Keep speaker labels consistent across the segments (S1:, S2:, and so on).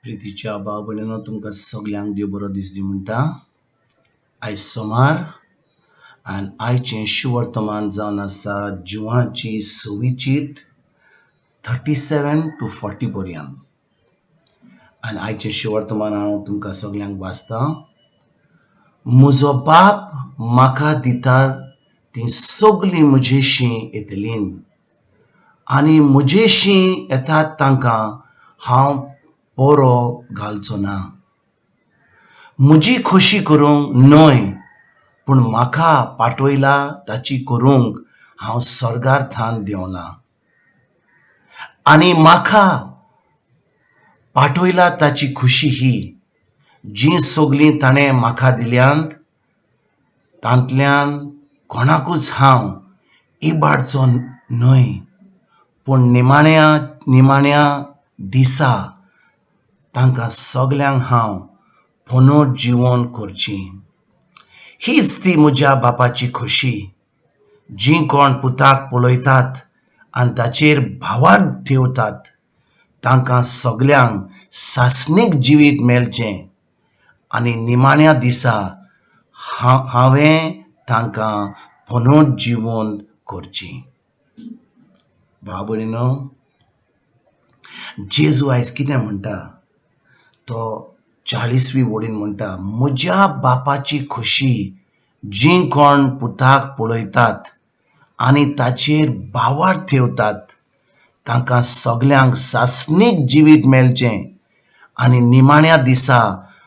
S1: प्रितीच्या भाव भयणीनो, तुमकां सगल्यांक देव बरो दीस दी म्हणटा. आयज सोमार आनी आयचें शुवर्तमान जावन आसा जिवाची सवी चीट 37 टू 40 पर्यंत. आनी आयचें शुवर्तमान हांव तुमकां सगल्यांक वाचता. म्हजो बाप म्हाका दिता तीं सगलीं म्हजेशीं येतलीं आनी म्हजेशीं येतात तांकां हांव पोरो घालचो ना. म्हजी खोशी करूंक न्हय, पूण म्हाका पाठयला ताची करूंक हांव सर्गार थान देंवलां आनी म्हाका पाठयला ताची खोशी ही, जीं सगलीं ताणें म्हाका दिल्यांत तांतल्यान कोणाकूच हांव इबाडचो न्हय, पूण निमाण्या निमाण्या दिसा तांकां सगल्यांक हांव पुनर्जिवन करची. हीच ती म्हज्या बापाची खोशी, जीं कोण पुताक पळयतात आनी ताचेर भावार्थ ठेवतात तांकां सगल्यांक सासणीक जिवीत मेळचें आनी निमाण्या दिसा हांवें तांकां पुनर्जिवन करची. भाव भयणीनो, जेजू आयज कितें म्हणटा? तो 40वी वडीन म्हणटा, म्हज्या बापाची खोशी जीं कोण पुताक पळयतात आनी ताचेर भावार्थ ठेवतात तांकां सगल्यांक सासणीक जिवीत मेळचें आनी निमाण्या दिसा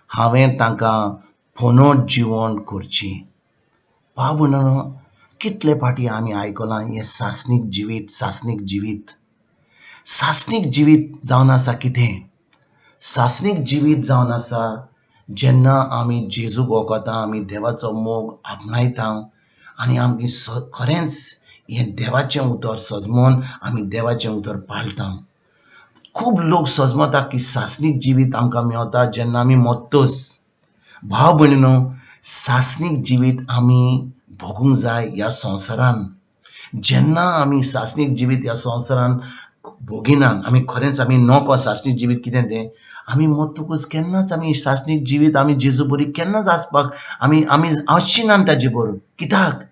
S1: हांवें तांकां पुनर्जिवन करची. भाव भयणीनो, कितले फावटी आमी आयकलां हें सासणीक जिवीत, सासणीक जिवीत. सासणीक जिवीत जावन आसा कितें? सासणीक जिवीत जावन आसा जेन्ना आमी जेजूक वळखता, आमी देवाचो मोग आपणायता आनी आमी खरेंच हें देवाचें उतर सजमोन आमी देवाचें उतर पाळटा. खूब लोक सजमता की सासणीक जिवीत आमकां मेवता जेन्ना आमी मोत्तच. भाव भयणीनो, सासणीक जिवीत आमी भोगूंक जाय ह्या संवसारान. जेन्ना आमी सासणीक जिवीत ह्या संवसारान भोगिना, आमी खरेंच आमी नको सासणीक जिवीत कितें तें, आमी मरतकूच केन्नाच आमी सासणीक जिवीत आमी जेजू बरी केन्नाच आसपाक आमी आमी आसची ना ताजे बरोबर. कित्याक?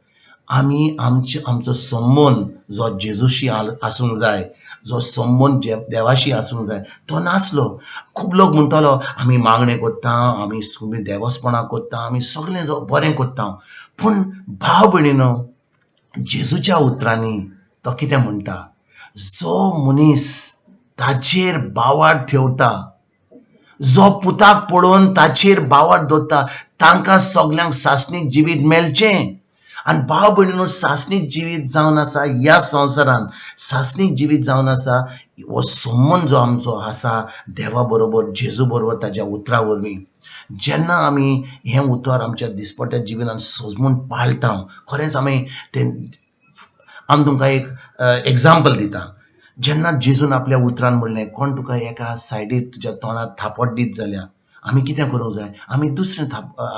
S1: आमी आमचे आमचो संबंद जो जेजूशी आसूंक जाय, जो संबंद देवाशी आसूंक जाय तो नासलो. खूब लोक म्हणटलो आमी मागणें करता, आमी सगळीं देवस्पणां करता, आमी सगळें बरें करता. पूण भाव भयणीनो, जेजूच्या उतरांनी तो कितें म्हणटा? जो मनीस ताचेर भावार्थ ठेवता, जो पुताक पळोवन ताचेर भावार्थ दवरता तांकां सगल्यांक सासणीक जिवीत मेळचें. आनी भाव भयणीनो, सासणीक जिवीत जावन आसा ह्या संवसारान, सासणीक जिवीत जावन आसा हो संबंद जो आमचो आसा देवा बरोबर, जेजू बरोबर, ताज्या उतरा वरवीं. जेन्ना आमी हें उतर आमच्या दिसपट्ट्या जिवितान सजमून पाळटा, खरेंच आमी तें, आमी तुमकां एक एग्जाम्पल दिता. जेन्ना जेजून आपल्या उतरान म्हणलें, कोण तुका एका सायडीक तुज्या तोंडार थापट दीत जाल्यार आमी कितें करूंक जाय? आमी दुसरें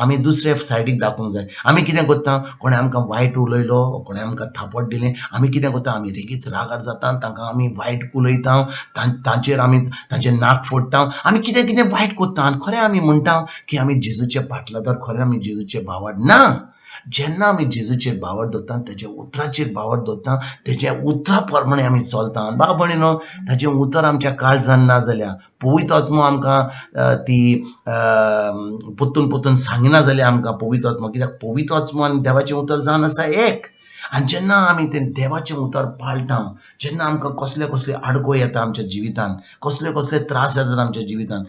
S1: आमी दुसरे सायडीक दाखोवंक जाय. आमी कितें करता? कोणें आमकां वायट उलयलो, कोणें आमकां थापट दिलें, आमी कितें करता? आमी रेगीच रागार जाता, तांकां आमी वायट उलयता, तांचेर आमी तांचें नाक फोडटा, आमी कितें कितें वायट करता. आनी खरें आमी म्हणटा की आमी जेजूचे पाटलादार, खरें आमी जेजूचे भावार्थ ना. जेन्ना आमी जेजूचेर भावार्थ दवरता, ताज्या उतराचेर भावार्थ दवरता, तेज्या उतरा प्रमाणे आमी चलता. आनी भाव भयणीनो, ताजें उतर आमच्या काळजान ना जाल्यार, पवित्र आत्मो आमकां ती परतून परतून सांगिना जाल्यार आमकां पवित्र आत्मो, कित्याक पवित्र आत्मो आनी देवाचें उतर जावन आसा एक. आनी जेन्ना आमी तें देवाचें उतर पाळटा, जेन्ना आमकां कसले कसले आडको येता आमच्या जिवितान, कसले कसले त्रास येतात आमच्या जिवितान,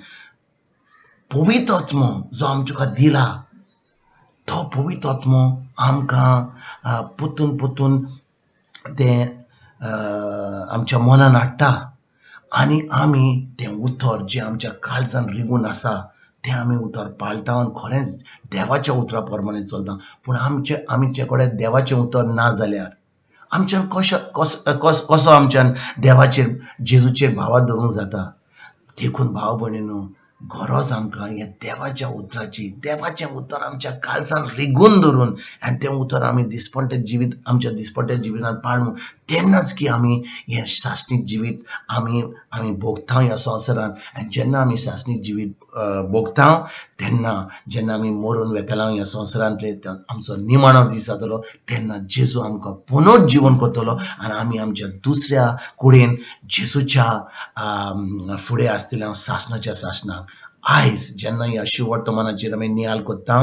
S1: पवित्र आत्मो जो आमकां दिला तो पवित्र आत्मो आमकां परतून परतून तें आमच्या मनान हाडटा आनी आमी तें उतर जें आमच्या काळजान रिगून आसा तें आमी उतर पाळटा आनी खरेंच देवाच्या उतरा प्रमाणे चलता. पूण आमचे आमचे कडेन देवाचें उतर ना जाल्यार आमच्यान कशें कसो कसो आमच्यान देवाचेर जेजूचेर भावार्थ दवरूंक जाता? देखून भाव भयणीनो, गरज आमकां ह्या देवाच्या उतराची. देवाचें उतर आमच्या काळजान रिगून धरून आनी तें उतर आमी दिसपट्टें जिवीत आमच्या दिसपट्ट्या जिवितांत पाळूं तेन्नाच की आमी हें सासणीक जिवीत आमी आमी भोगता ह्या संवसारांत. आनी जेन्ना आमी सासणीक जिवीत भोगता तेन्ना जेन्ना आमी मरून वेतले ह्या संवसारांतले, आमचो निमाणो दीस जातलो तेन्ना जेजू आमकां पुनर्जिवन करतलो आनी आमी आमच्या दुसऱ्या कुडीन जेजूच्या फुडें आसतले सासणाच्या सासणाक. आयज जेन्ना ह्या शुवर्तमानाचेर आमी नियाळ करता,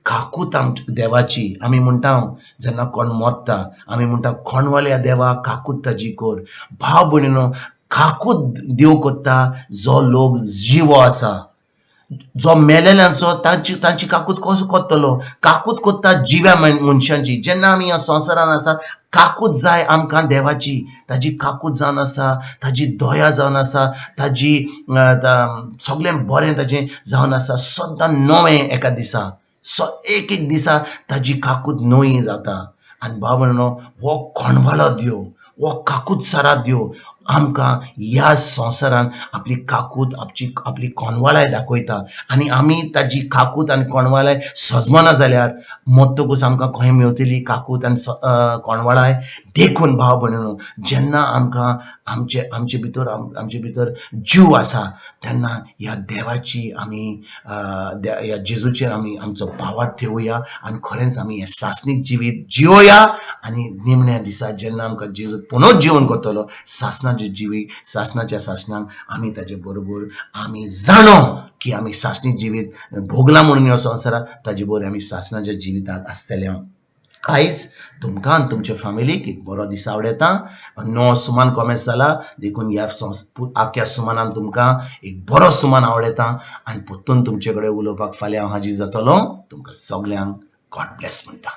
S1: काकूत देवाची आमी म्हणटा, जेन्ना कोण मरता आमी म्हणटा, कोणवाल्या देवा काकूत ताजी कर. भाव भयणीनो, काकूत देव करता जो लोक जिवो आसा. जो मेलेल्यांचो तांची तांची काकूत कसो करतलो? काकूत करता जिव्या मनशांची. जेन्ना आमी ह्या संवसारान आसा, काकूत जाय आमकां देवाची. ताजी काकूत जावन आसा, ताजी दया जावन आसा, ताजी सगळें बरें ताजें जावन आसा. सद्दां नवें एका दिसा, एक एक दिसा ताजी काकूत नवी जाता. आनी भाव भयणीनो, हो कोणवालो देव, हो काकूत सारा देव आमकां ह्या संवसारान आपली काकूत, आपची आपली कोणवालाय दाखयता. आनी आमी ताजी काकूत आनी कोणवालाय सजमना जाल्यार मरतकूच आमकां खंय मेवतली काकूत आनी कोणवालाय? देखून भाव भयणीनो, जेन्ना आमकां आमचे आमचे भितर आमचे भितर जीव आसा तेन्ना ह्या देवाची आमी, ह्या जेजूचेर आमी आमचो भावार्थ ठेवया आनी खरेंच आमी हें सासणीक जिवीत जिवया. आनी निमण्या दिसा जेन्ना आमकां जेजू पुनर्जिवन करतलो, सासणाचे जिवीत सासणाच्या सासणाक आमी ताजे बरोबर, आमी जाणो की आमी सासणीक जिवीत भोगलां म्हणून ह्या संवसारात, ताजे बरोबर आमी सासणाच्या जिविताक आसतले. आयज तुमकां आनी तुमच्या फामिलीक एक बरो दीस आवडयता. नवो सुमान कोमेस जाला, देखून ह्या आख्या सुमानान तुमकां एक बरो सुमान आवडयता आनी परतून तुमचे कडेन उलोवपाक फाल्यां हांव हाजीर जातलो. तुमकां सगल्यांक गॉड ब्लेस म्हणटा.